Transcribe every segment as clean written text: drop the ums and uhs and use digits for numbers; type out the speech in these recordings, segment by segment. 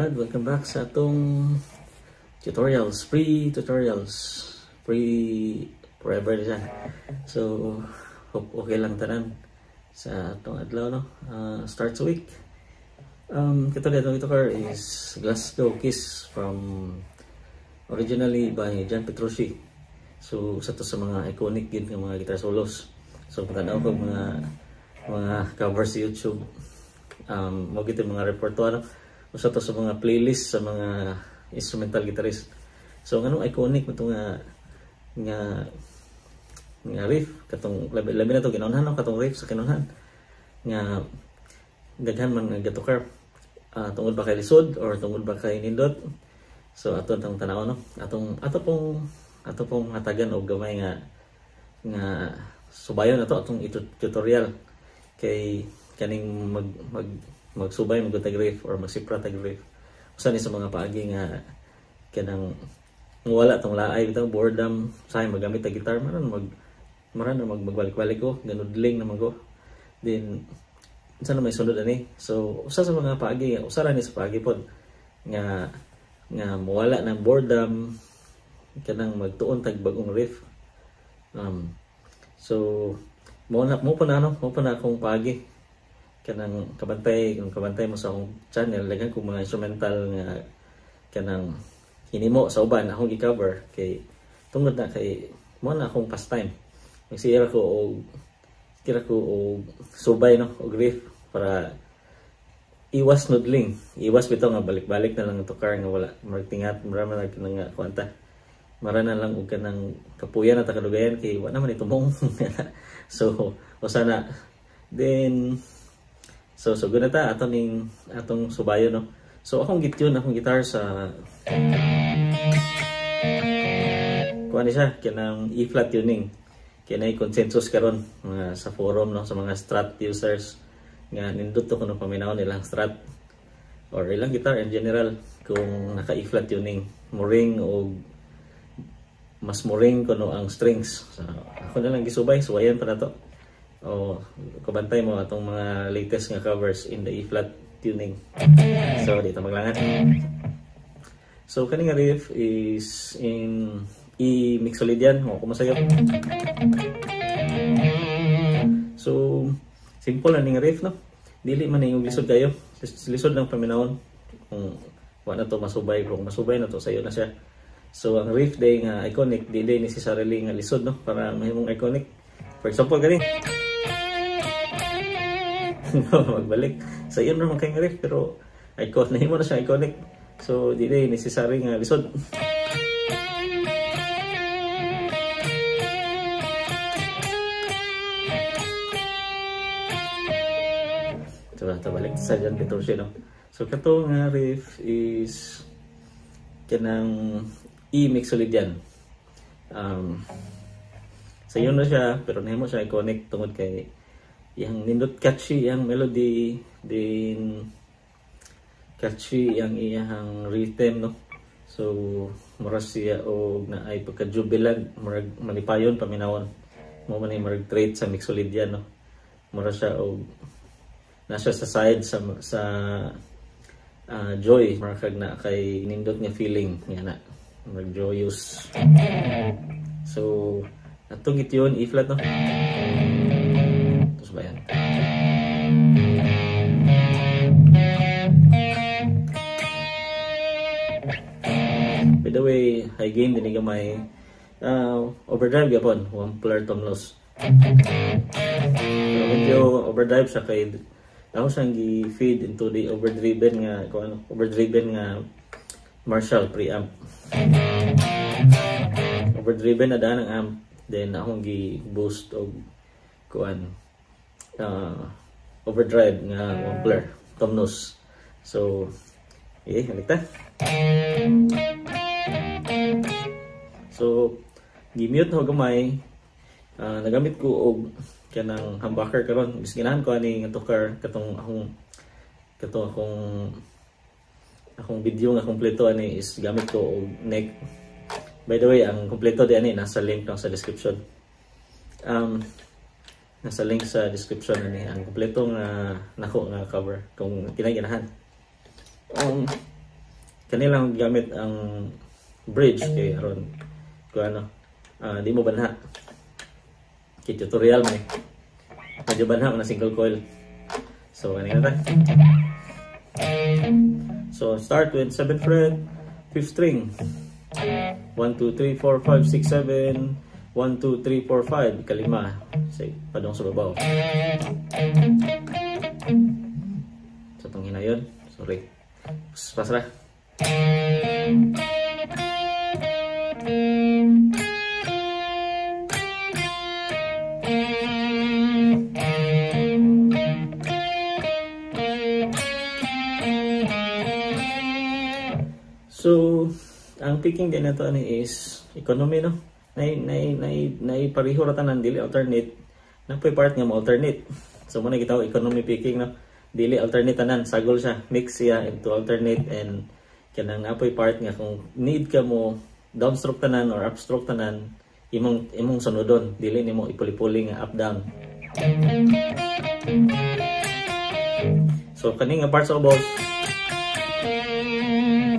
Brad, welcome back sa atong tutorials, free tutorials, free forever siya. So, hope okay lang tanan sa atong adlaw, no? Start sa week. Kato atong car is Glasgow Kiss from originally by John Petrucci. So, usa to sa mga iconic gid nga mga guitar solos. So, patanaw ko mga covers sa YouTube. Mo gid mga repertoire, no? Usa to sa mga playlist sa mga instrumental guitarist. So nganong iconic mo nga nga nga riff katong labi, labi na to kinunhan, no? Katong riff sa kinunhan nga daghan man nga gatukar, tungod ba kay lisod or tungod ba kay nindot? So ato tong tan-aw, no? Atong ato pong hatagan og gamay nga nga subayon ato atong tutorial kay kaning mag mag magsubay mo tag riff or magsipra tag riff, usa ni sa mga paagi nga kanang wala tong laay bitaw, boredom. Say magamit tag guitar, maran mag magbalik-balik ko, ganudling naman ko then unsa na may sunod ani. So usa sa mga paagi, usa ra ni sa paagi pod nga nga mawala ng boredom, kanang magtuon tag bagong riff. So mo na mo pa na, no, mo pa na akong paagi. Kanang kabantay, kung kabantay mo sa akong channel, daghan kong mga instrumental nga kanang hinimo sa uban, akong gi-cover kay tungod na kay mo na akong pastime. Magsira ko og kira ko og subay, no, og riff para iwas noodling, iwas bitaw nga balik-balik na lang tukar nga wala magtingat, mura man nga kwanta, mara na lang og kanang kapuyan at kadugayan kay wa naman itumong. So usa na then. So guna ta ato ning atong subayo, no? So akong gitune akong guitar sa kuan ni siya kanang E flat tuning. Kay naay consensus karon mga sa forum, no, sa mga Strat users nga nindot to kuno paminaw nilang Strat or ilang guitar in general kung naka E flat tuning, mo ring og mas mo ring kuno ang strings. So ako na lang gisubay, suwayan pa na to. O kabantay mo atong mga latest nga covers in the E flat tuning. So dito maglangan. So kani nga riff is in E Mixolydian mo kumasayo. So simple lang ning riff, no. Dili man ning lisod kayo. Lisod lang paminawon kung wa na to masubay, kung masubay na to sayo na siya. So ang riff day nga iconic, dili necessarily nga lisod, no, para mahimong iconic. For example kani magbalik sa so, yun naman kay riff pero icon nahimo na siya iconic. So dili necessary nga lisod. So balik sa John Petrucci, no? So kato nga riff is kanang E Mixolydian. Sa yun na siya pero nahimo siya iconic tungod kay yang nindot, catchy yang melody din, catchy yang iyang rhythm, no? So mura siya og naay pagka jubilant, murag malipayon paminawon mo man ay murag trait sa Mixolydian, no? Mura siya og nasa sa side sa sa joy, mura kag na kay nindot nga feeling nga na murag joyous. So atong gityon E flat, no? Tapos ba yan? By the way, high gain din gamay, overdrive gyapon, Wampler tom loss. Pero medyo overdrive siya kay ako siyang gi-feed into the overdriven nga kung ano, overdriven nga Marshall preamp. Overdriven na daan ang amp, then akong gi-boost og kuan overdrive nga Wampler Tomnos. So halika. So gi-mute na gamay. Nagamit ko og kanang humbucker karon. Bis ganahan ko ani nga tukar katong akong katong akong akong video nga kompleto ani is gamit ko og neck. By the way, ang kompleto di ani nasa link lang sa description. Nasa link sa description ani ang kompleto nga nako nga cover kung kinaganahan. Kanilang gamit ang bridge kay aron kung ano, di mo banha. Kay tutorial man eh. Medyo banha na single coil. So ano na ta? So start with 7th fret, 5th string. 1, 2, 3, 4, 5, 6, 7. 1, 2, 3, 4, 5. Ikalima. Say, padong sa babaw. Sa itong hinayon. Sorry. Pasrah. So, ang picking din nato ani is economy, no? Nay pareho ra tanan, dili alternate. Napoy part nga mo alternate. So mo na gitawag economy picking, no? Dili alternate tanan, sagol siya, mix siya into alternate, and kanang napoy part nga kung need ka mo downstroke tanan or upstroke tanan, imong sunodon, dili nimo ipuli-puli nga up down. So kani nga part sa ubos,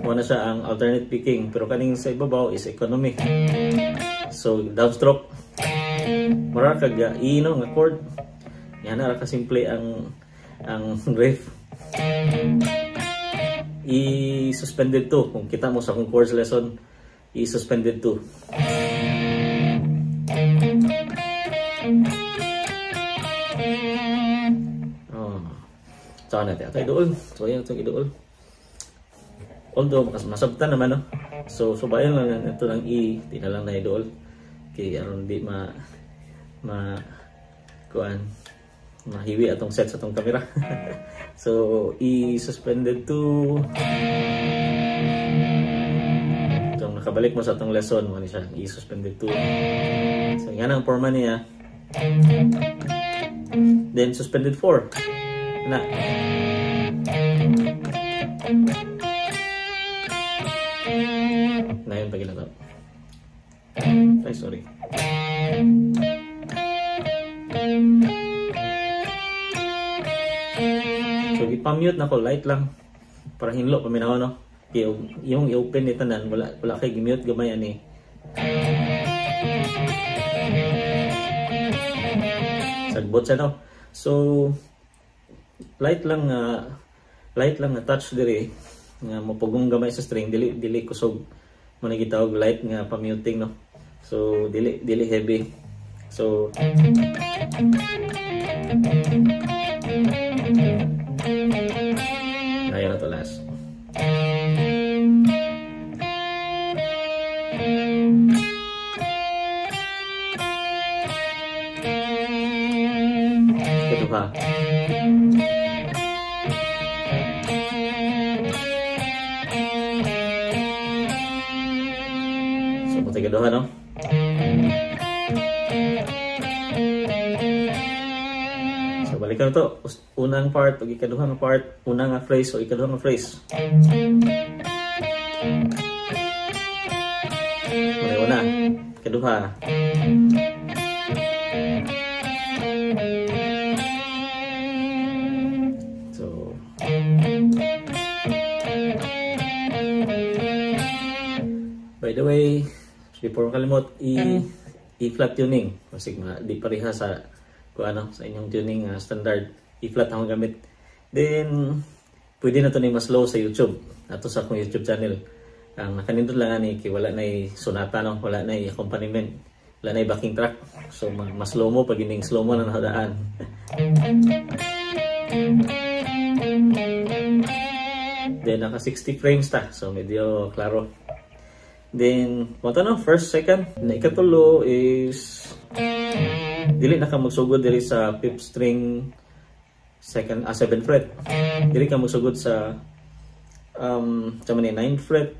muna siya ang alternate picking, pero kaning sa ibabaw is economy. So downstroke, mura kag E, no, nga chord. Yan ra ka simple ang riff. E suspended 2, kung kita mo sa akong chords lesson, E suspended 2. Oh. So natin atay dool. So yan itong idool. Although masabtan naman, no? So subayan lang ito ng E, di na lang na idol. Kay aron di ma kuan mahiwi atong set sa atong kamera. So E suspended 2. So nakabalik mo sa atong lesson mo ni siya, E suspended 2. So yan ang forma niya. Then suspended 4. Na. Na yun pag ginagawa. Ay, sorry. So, ipamute na ko, light lang. Para hinlo, paminaw, no? Yung i-open ni tanan, wala kay gimute gamay ani. Sagbot siya, no? So, light lang nga touch diri nga mopugong gamay sa string, dili kusog. Mo na gitawag light nga pa-muting, no? So dili heavy. So ayan na to last. Ito pa. Tigaduha, no? So balikan to. Unang part o ikaduha nga part, unang nga phrase o ikaduha nga phrase. Una, una, ikaduha. So by the way, before kalimot, E flat tuning. Kasi di pareha sa kung ano sa inyong tuning standard. E flat ang gamit. Then pwede na to ni mas low sa YouTube. Ato sa akong YouTube channel. Ang nakanindot lang ani kay wala nay sonata, no, wala nay accompaniment, wala nay backing track. So mas slow mo pag ining slow mo na nakadaan. Then naka 60 frames ta. So medyo klaro. Then, what ano, first, second. Na ikatulo is dili na ka magsugod diri sa 5th string, second, 7th fret. Dili ka magsugod sa 9th fret,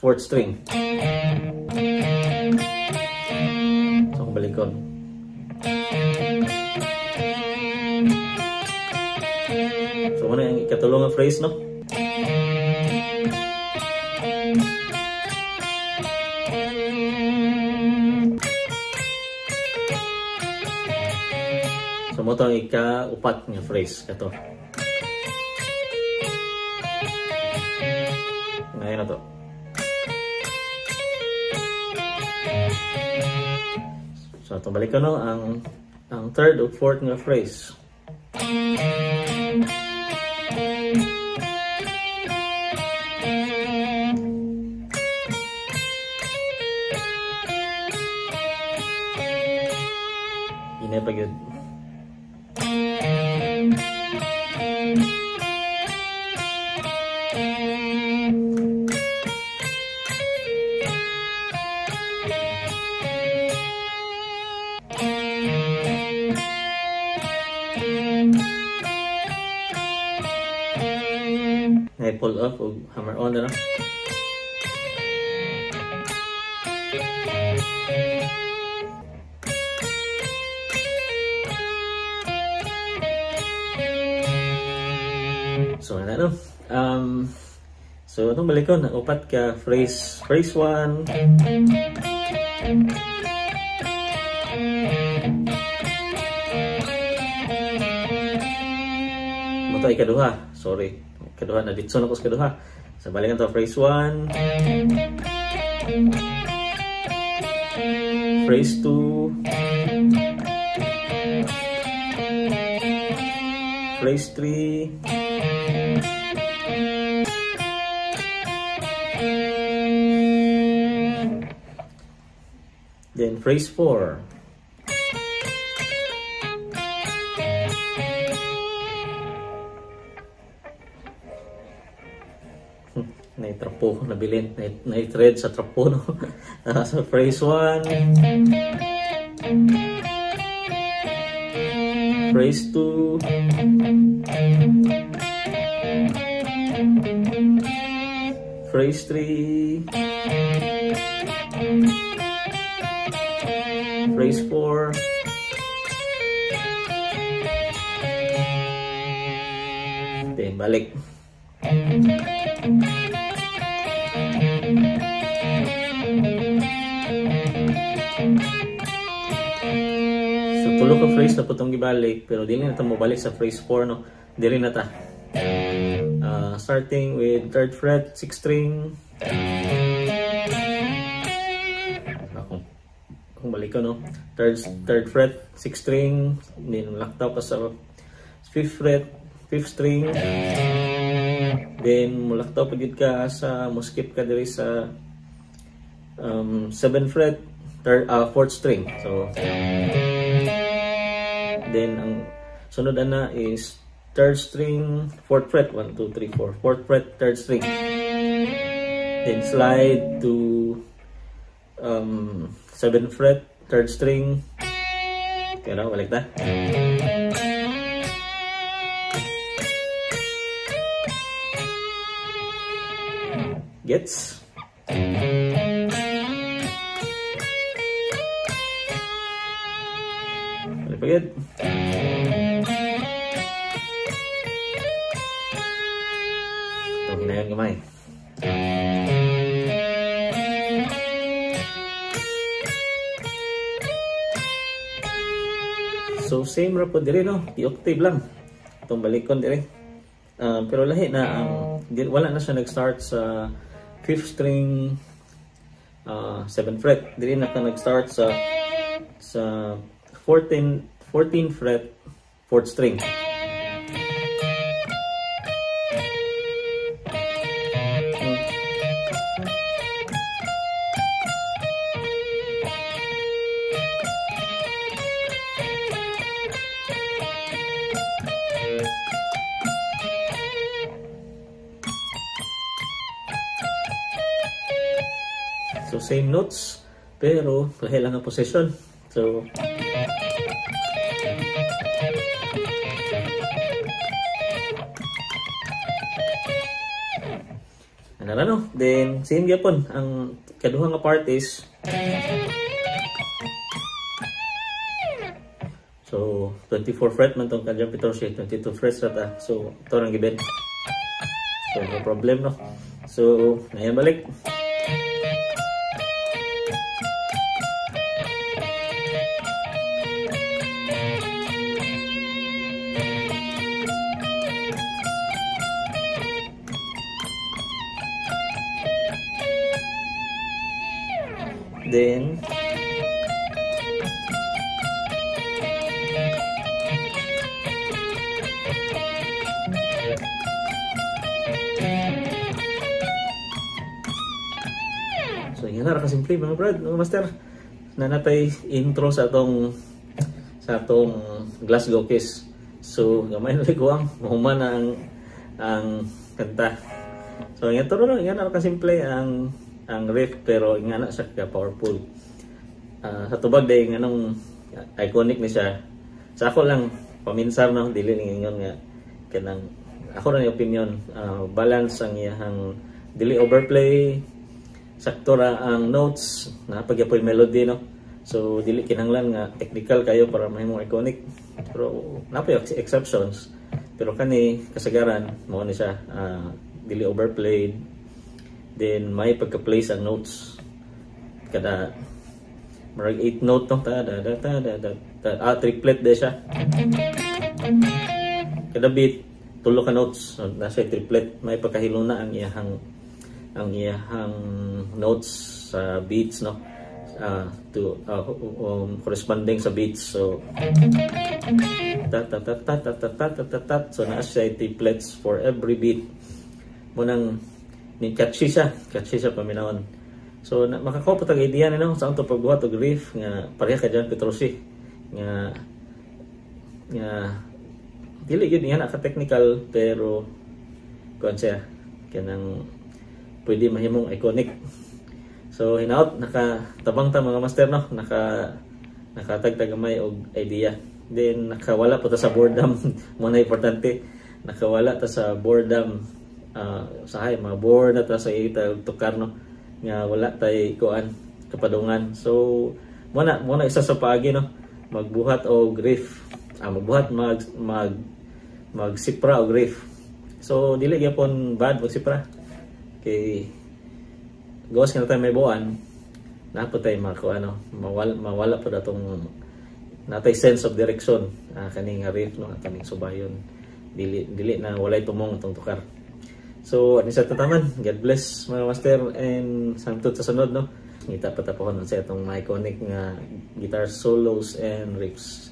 4th string. So, kung balikon. So, muna yung ikatulo nga phrase, no? So, mo ito ang ika-upat nga phrase. Ito. Ngayon na to. So atong balik no ang third o fourth nga phrase. Ine pa gyud. Pull up o hammer on na. So ano? So atong balikon ang upat ka phrase. Phrase 1. Moto ay kaduha. Sorry. Kaduha na ditso na ko sa kaduha. So balikan to phrase 1. Phrase 2. Phrase 3. Then phrase 4. Naitrapo, nabilin, naithread sa trapo, no? So phrase 1, phrase 2, phrase 3, phrase 4, then balik. So tulo ka phrase na putong gibalik, pero dili na ta mobalik sa phrase 4, no? Dili na ta. Starting with 3rd fret, 6th string. Kung balik ko, no? Third fret, 6th string, then laktaw ka sa 5th fret, 5th string. Then mulaktaw pa gid ka sa mo skip ka diri sa 7th fret, 4th string. So then ang sunod ana is 3rd string, 4th fret, 1 2 3 4, 4th fret, 3rd string. Then slide to 7th fret, 3rd string. Kaya na, balik ta. Gets? Balik pa gid. Ito, hinayon gamay. So same ra po diri, no? I-octave lang. Itong balikon diri. Pero lahi na ang wala na siya nag-start sa 5th string, 7th fret. Diri na ka nag-start sa 14th fret, 4th string. So same notes, pero lahi lang ang position. So ano na, no? Then same gyapon ang kaduha nga part is, so 24 fret man tong kanjang Petroshe, 22 frets ra ta. So ito rang giben. So no problem, no? So ngayon balik. Then so yan na ra kasimple, mga brad, mga master. Nanatay intro sa atong Glasgow Kiss. So gamay na ko ang mahuman ang kanta. So nga to no, nga na kasimple ang riff, pero nga na siya ka powerful. Sa tubag day nganong iconic ni siya. Sa ako lang paminsar no, dili ni ingon nga kanang ako ra ni opinion, balance ang iyahang, dili overplay, sakto ra ang notes, napagyapoy melody no. So dili kinahanglan nga technical kayo para mahimong iconic. Pero napoy exceptions. Pero kani kasagaran mao ni siya, dili overplayed. Then may pagka-place ang notes. Kada murag 8 note no, ta da da ta da da ta, triplet de siya. Kada beat tulo ka notes, so, nasa triplet, may pagkahiluna ang iyahang notes sa beats no, to corresponding sa beats. So ta ta ta ta ta ta ta ta ta ta, so naa siya triplets for every beat mo nang ni catchy siya paminawon. So na, makakuha pa tag idea ni no sa to pagbuhat og riff nga pareha ka John Petrucci nga dili gyud nga ka technical, pero kuan siya, kanang pwede mahimong iconic. So hinaot nakatabang ta, mga master no, nakatagtag gamay og idea. Then nakawala po ta sa boredom mo na importante. Nakawala ta sa boredom, sahay mga bored na ta sa ita tukar no, nga wala tay kuan kapadungan. So mo na isa sa paagi no, magbuhat og riff, magbuhat mag mag magsipra og riff. So dili gyapon bad magsipra kay gawas nga tayo may buwan na po tayo mako ano, mawala po datong natay sense of direction, kani nga riff no, kaning subayon, dili dili na walay tumong atong tukar. So ani sa tataman, God bless, mga master, and sangtod sa sunod no, ngita pa tapon sa itong mga iconic nga guitar solos and riffs.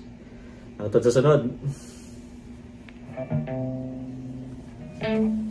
Hangtod sa sunod. Thank